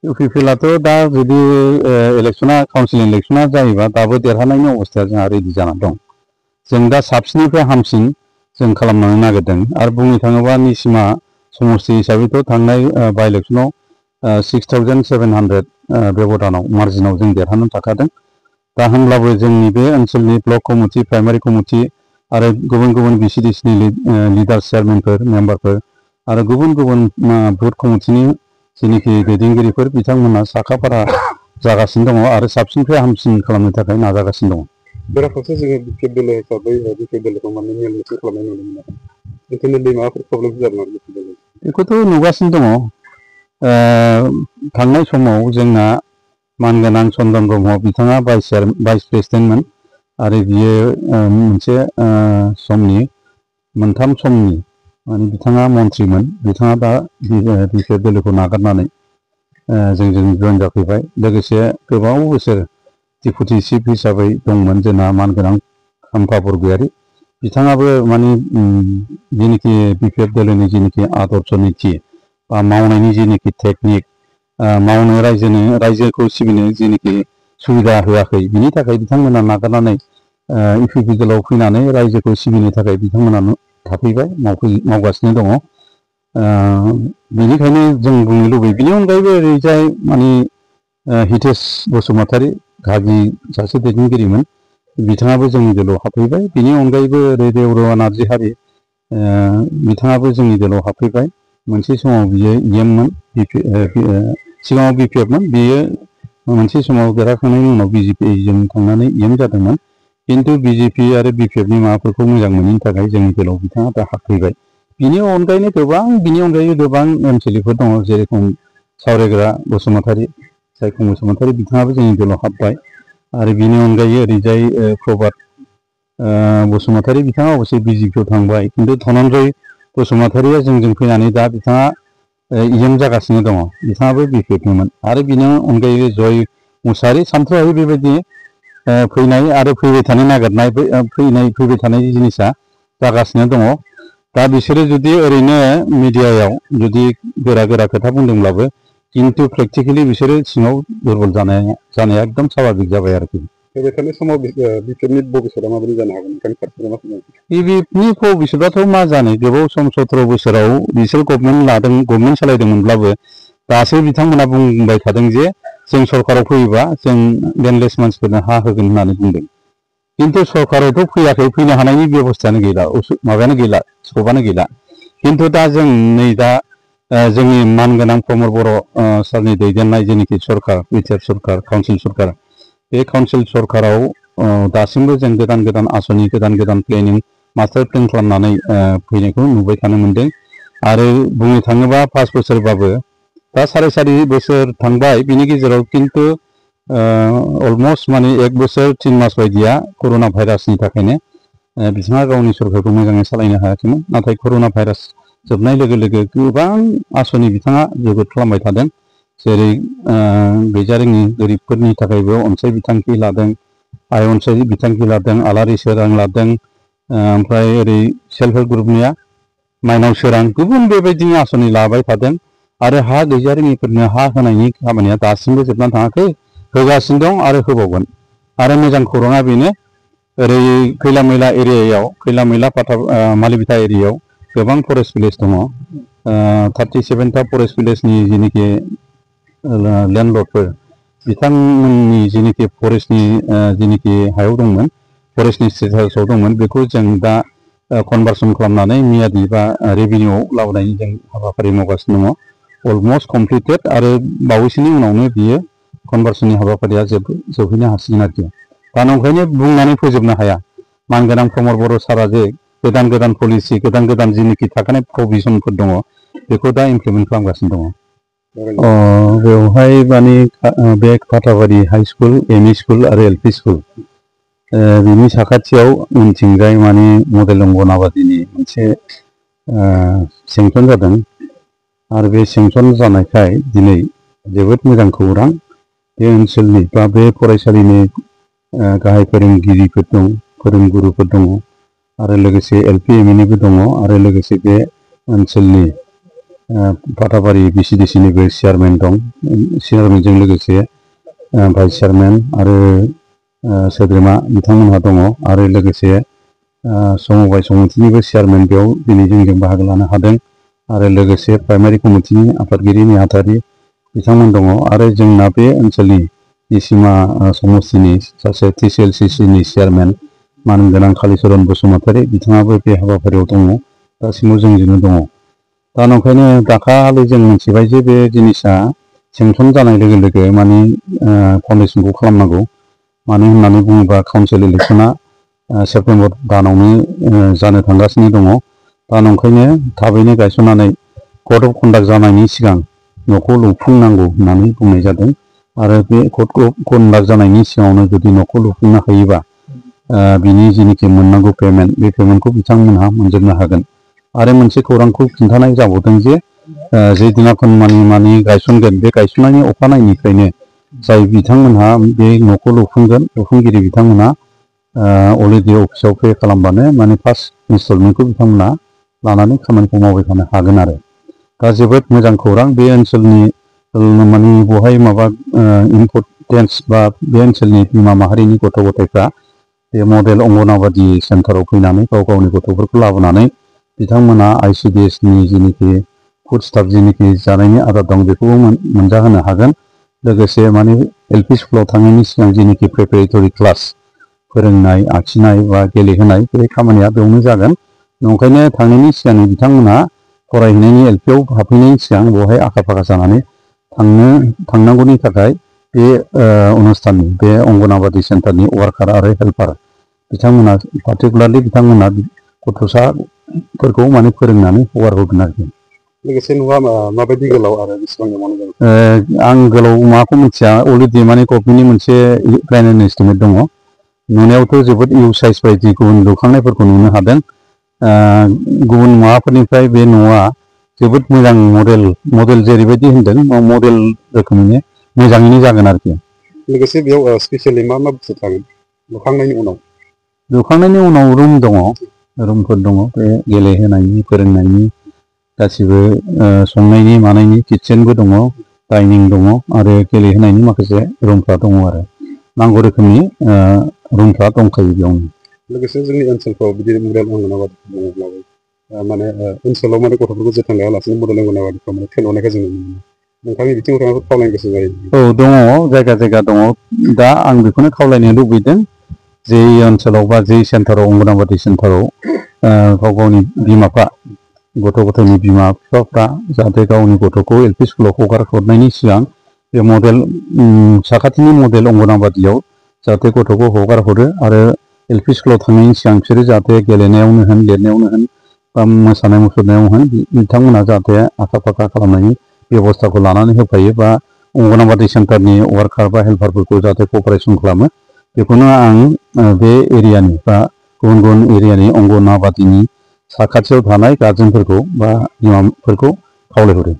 इउपिपिएलआथ' दा जुदि इलेक्शना काउन्सिल इलेक्शना जायोबा दाबो देरहानायनि अबस्थाया जोंहा रेडि जानानै दं। जों दा साबसिननिफ्राय हामसिन जों खालामनो नागिरदों आरो बुंनो थाङोबा निसिमा समस्ति हिसाबैथ' थांनाय बाइ इलेक्शनाव 6700 बेब'दानाव मार्जिनाव जों देरहानो थाखादों। दा होनब्लाबो जोंनि बे ओनसोलनि ब्लक कमिटि प्राइमारि कमिटि आरो गुबुन गुबुन बिसिडिसिनि लिडार चेयारमेनफोर मेम्बारफोर आरो गुबुन गुबुन बुथ कमिटिनि जेनिखि दैदेनगिरिफोर बिथांमोना साखाफारा जागासिनो दङ आरो साबसिननिफ्राय हामसिन खालामनो थाखाय नाजागासिनो दङ। बेराफारसे जोङो बिपिएफ दोलो हिसाबै बिपिएफ दोलोखौ माने मेल मिटिं खालामनाय नुनो मोनो। बेखिनि माबाफोर प्रब्लेम जादों नामा बिपिएफ दोलो? बेखौथ' नुगासिनो दङ। थांनाय समाव जोंना मानगोनां चन्दन ब्रह्म बिथाङा भाइस प्रेसिडेन्टमोन आरो बियो मोनसे समनि मोनथाम समनि माने बिथाङा मन्थ्रिमोन। बिथाङा दा बिपिएफ दोलोखौ नागारनानै जोंजों जइन जाफैबाय। लोगोसे गोबाव बोसोर डिपुटि चिफ हिसाबै दंमोन जोंना मानगोनां खाम्फा बरगयारी बिथाङाबो माने जेनिखि बिपिएफ दोलोनि जेनिखि आदर्श नीति बा मावनायनि जेनिखि टेकनिक मावनो रायजोखौ सिबिनो जेनिखि सुबिदा होआखै बिनि थाखाय बिथांमोना नागारनानै इउपिपि दोलोआव फैनानै रायजोखौ सिबिनो थाखाय बिथांमोना थाफैबाय मावगासिनो दङ। बेनिखायनो जों बुंनो लुबैयो बेनि अनगायैबो ओरैजाय माने हितेश बसुमतारी गागि सासे दैदेनगिरिमोन बिथाङाबो जोंनि दोलोआव हाबफैबाय। बेनि अनगायैबो ओरै देवरुवा नार्जिहारी बिथाङाबो जोंनि दोलोआव हाबफैबाय। मोनसे समाव बियो इएममोन सिगाङाव बिपिएफमोन बियो मोनसे समाव देरहाखांनायनि उनाव बिजेपिजों थांनानै इएम जादोंमोन किन्तु बिजेपि आरो बिपिएफनि माबाफोरखौ मोजां मोनैनि थाखाय जोंनि दोलोआव बिथाङा दा हाबफैबाय। बिनि अनगायैनो गोबां ओनसोलिफोर दङ जेरेखम सावरायग्रा बसुमतारी सायखं बसुमतारी बिथाङाबो जोंनि दोलोआव हाबबाय आरो बिनि अनगायै ओरैजाय प्रभात बसुमतारी बिथाङा अबसे बिजेपिआव थांबाय किन्तु धनन्जय बसुमतारीया जोंजों फैनानै दा बिथाङा इएम जागासिनो दङ बिथाङाबो बिपिएफनिमोन आरो बिनि अनगायै जय मुसाहारि सानथ्र'हायै बेबायदि फैनाय आरो फैबाय थानो नागिरनाय फैबाय थानाय जिनिसा जागासिनो दङ। दा बिसोरो जुदि ओरैनो मिडियायाव जुदि गोरा गोरा खोथा बुंदोंब्लाबो किन्तु प्रेक्टिकेलि बिसोरो सिङाव दुरबल जानाया एकदम स्वाभाबिक जाबाय आरोखि। फैबाय थानाय समाव बिपिएफनि भबिसतआ माबायदि जानो हागोन नोंथांनि फारसे मा बुङो? बिपिएफनि भबिसतआथ' मा जानो गोबाव सम 17 बोसोराव बिसोर गभर्नमेन्ट सालायदोंमोनब्लाबो दासो बिथांमोना बुंबाय थादों जे जों सरकाराव फैयोबा जों लेन्डलेस मानसिफोरनो हा होगोन होननानै बुंदों। किन्तु सरकारावथ' फैयाखै फैनो हानायनि बेब'स्थायानो गैला माबायानो गैला स्क'पआनो गैला। किन्तु दा जों नै दा जोंनि मानगोनां प्रमद बर' सारनि दैदेननाय जेनिखि सरकार बिटिआर सरकार काउन्सिल सरकार बे काउन्सिल सरकाराव दासिमबो जों गोदान गोदान आसनि गोदान प्लेनिं मास्टार प्लेन खालामनानै फैनायखौ नुबाय थानो मोनदों। आरो बुंनो थाङोबा 5 बोसोरबाबो दा 4.5 बोसोर थांबाय बिनि गेजेराव किन्तु अलमस्ट माने 1 बोसोर 3 मास बायदिया कर'ना भाइरासनि थाखायनो बिथाङा गावनि सरकारखौ मोजाङै सालायनो हायाखैमोन। नाथाय कर'ना भाइरास जोबनाय लोगो लोगो गोबां आसनि बिथाङा जोबोद खालामबाय थादों। जेरै गैजारोङि गोरिबफोरनि थाखायबो अनसाय बिथांखि लादों आइ अनसाय बिथांखि लादों आलारि सोरां लादों ओमफ्राय ओरै सेल्फ हेल्प ग्रुपनिया माइनाव सोरां गुबुन बेबायदिनो आसनि लाबाय थादों आरो हा गैजारोङिफोरनो हा होनायनि खामानिया दासिमबो जोबनानै थाङाखै होगासिनो दं आरो होबावगोन। आरो मोजां खौराङा बेनो ओरै खैला मैला एरियायाव खैला मैला मालिबिथा एरियायाव गोबां फरेस्ट भिलेज दङ। 37टा फरेस्ट भिलेजनि जेनिखि लेन्डलर्डफोर बिथांमोननि जेनिखि फरेस्टनि जेनिखि हायाव दंमोन फरेस्टनि स्टेटासाव दंमोन बेखौ जों दा कनभार्सन खालामनानै मियादि बा रेभिनिउआव लाबोनायनि जों हाबाफारि मावगासिनो दङ। अलमस्ट कमप्लिटेड आरो बावैसोनि उनावनो बियो कनभार्सननि हाबाफारिया जोबहैनो हासिगोन आरोखि। दा नंखायनो बुंनानै फोजोबनो हाया मानगोनां प्रमद बर' सारा जे गोदान पलिसि गोदान जेनिखि थाखानाय प्रभिजनफोर दङ बेखौ दा इमप्लिमेन्ट खालामगासिनो दङ। बेवहाय माने बे फाथाबारि हाइ स्कुल एमइ स्कुल आरो एलपि स्कुल बिनि साखाथियाव उनथिंजाय माने मडेल अंगनाबादिनि मोनसे सेंसन जादों आरो बे सेंसन जानायखाय दिनै जोबोद मोजां खौरां बे ओनसोलनि बा बे फरायसालिनि गाहाय फोरोंगिरिफोर दं फोरोंगुरुफोर दङ आरो लोगोसे एलपि एमइनिबो दङ आरो लोगोसे बे ओनसोलनि फाथाबारि बिसिडिसिनिबो चेयारमेन दं, चेयारमेनजों लोगोसे भाइस चेयारमेन आरो सोद्रोमा बिथांमोनहा दङ आरो लोगोसे समबाय समितिनिबो चेयारमेन बेयाव दिनै जोंजों बाहागो लानो हादों आरो लोगोसे प्राइमारि कमिटिनि आफादगिरि नेहाथारि बिथांमोन दङ आरो जोंना बे ओनसोलनि निसिमा समस्तिनि सासे TCLCCनि चेयारमेन मानगोनां कालिचरन बसुमतारी बिथाङाबो बे हाबाफारियाव दङ, दासिमाव जोंजोंनो दङ। दा नंखायनो दाखालि जों मिथिबाय जे बे जिनिसा सेंसन जानाय लोगो लोगो माने फाउन्डेसनखौ खालामनांगौ, मानो होननानै बुङोबा काउन्सिल इलेक्सना सेप्तेम्बर दानावनो जानो थांगासिनो दङ। दा नंखायनो थाबैनो गायसननानै कड अफ कन्डाक्ट जानायनि सिगां न'खौ लुफुंनांगौ होननानै बुंनाय जादों आरो बे कड अफ कन्डाक्ट जानायनि सिगाङावनो जुदि न'खौ लुफुंनो हायोबा बिनि जिनिखि मोननांगौ पेमेन्ट बे पेमेन्टखौ बिथांमोनहा मोनजोबनो हागोन। आरो मोनसे खौरांखौ खिन्थानाय जाबावदों जे जे दिनाखन माने गायसनगोन बे गायसननायनि अखानायनिफ्रायनो जाय बिथांमोनहा बे न'खौ लुफुंगोन लुफुंगिरि बिथांमोनहा अलरेडि अफिसाव पे खालामबानो माने फार्स्ट इनस्टलमेन्टखौ बिथांमोनहा लानानै खामानिखौ मावबाय थानो हागोन आरो। दा जोबोद मोजां खौरां, बे ओनसोलनि माने बहाय माबा इम्परटेन्स बा बे ओनसोलनि बिमा माहारिनि गथ' गथायफ्रा बे मडेल अंगनाबादि सेन्टाराव फैनानै गाव गावनि गथ'फोरखौ लाबोनानै बिथांमोना ICDSनि जिनिखि फुड स्टाफ जिनिखि जानायनि आदार दं बेखौबो मोनजाहोनो हागोन। लोगोसे माने LP स्कुलाव थांनायनि सिगां जिनिखि प्रिपेरेटरि क्लास फोरोंनाय आखिनाय बा गेलेहोनाय बे खामानिया बेयावनो जागोन। नंखायनो थांनायनि सिगां बिथांमोना फरायहैनायनि LPआव हाबफैनायनि सिगां बेवहाय आखा फाखा जानानै थांनांगौनि थाखाय बे अनुस्थाननि बे अंगनाबादि सेन्टारनि वार्कार आरो हेल्पार बिथांमोना पार्टिकुलारलि बिथांमोना गथ'साफोरखौ माने फोरोंनानै हगारहोगोन आरोखि। लोगोसे न'आ माबायदि गोलाव आरो बेसेबां जौमानि जागोन? आं गोलाव माखौ मिथिया, अलरेडि माने गभर्नमेन्टनि मोनसे प्लेन एस्टिमेट दङ। नुनायावथ' जोबोद इउ साइज बायदि गुबुन लुखांनायफोरखौ नुनो हादों। गुबुन माबाफोरनिफ्राय बे न'आ जोबोद मोजां मडेल जेरैबायदि होन्दों मडेल रोखोमैनो मोजाङैनो जागोन आरोखि। लोगोसे बेयाव स्पेसियेलि मा बुस्थु थागोन लुखांनायनि उनाव? लुखांनायनि उनाव रुम दङ, रुमफोर दङ, बे गेलेहोनायनि फोरोंनायनि गासिबो संनायनि मानायनि किटचेनबो दङ, डाइनिं दङ आरो गेलेहोनायनि माखासे रुमफ्रा दङ आरो नांगौ रोखोमनि रुमफ्रा दंखायो बेयावनो। लोगोसे जोंनि ओनसोलफ्राव बिदि मडेल अंगनाबादि बुङोब्लाबो माने ओनसोलाव माने गथ'फोरखौ जोथोन लायालासेनो मडेल अंगनाबादिफ्राव माने थेनहरनायखौ जों नुनो मोनो। नोंथांनि बिथिङाव थाङोब्ला खावलायनो गोसो जायो। औ दङ, जायगा जायगा दङ। दा आं बेखौनो खावलायनो लुबैदों जे ओनसोलाव बा जे सेन्टाराव अंगनाबादि सेन्टाराव गाव गावनि बिमाफ्रा गथ' गथायनि बिमा बिफाफ्रा जाहाथे गावनि गथ'खौ LP स्कुलाव हगार हरनायनि सिगां बे मडेल साखाथिनि मडेल अंगनाबादियाव जाहाथे गथ'खौ हगार हरो आरो LP स्कुलाव थांनायनि सिगां बिसोरो जाहाथे गेलेनायावनो होन लिरनायावनो होन बा मोसानाय मुसुरनायाव होन बिथांमोना जाहाथे आखा फाखा खालामनायनि बेबस्थाखौ लानानै होफायो बा अंगनाबादि सेन्टारनि वार्कार बा हेल्पारफोरखौ जाहाथे कपारेसन खालामो, बेखौनो आं बे एरियानि बा गुबुन गुबुन एरियानि अंगनाबादिनि साखाथियाव थानाय गार्जेनफोरखौ बा बिमाफोरखौ खावलायहरो।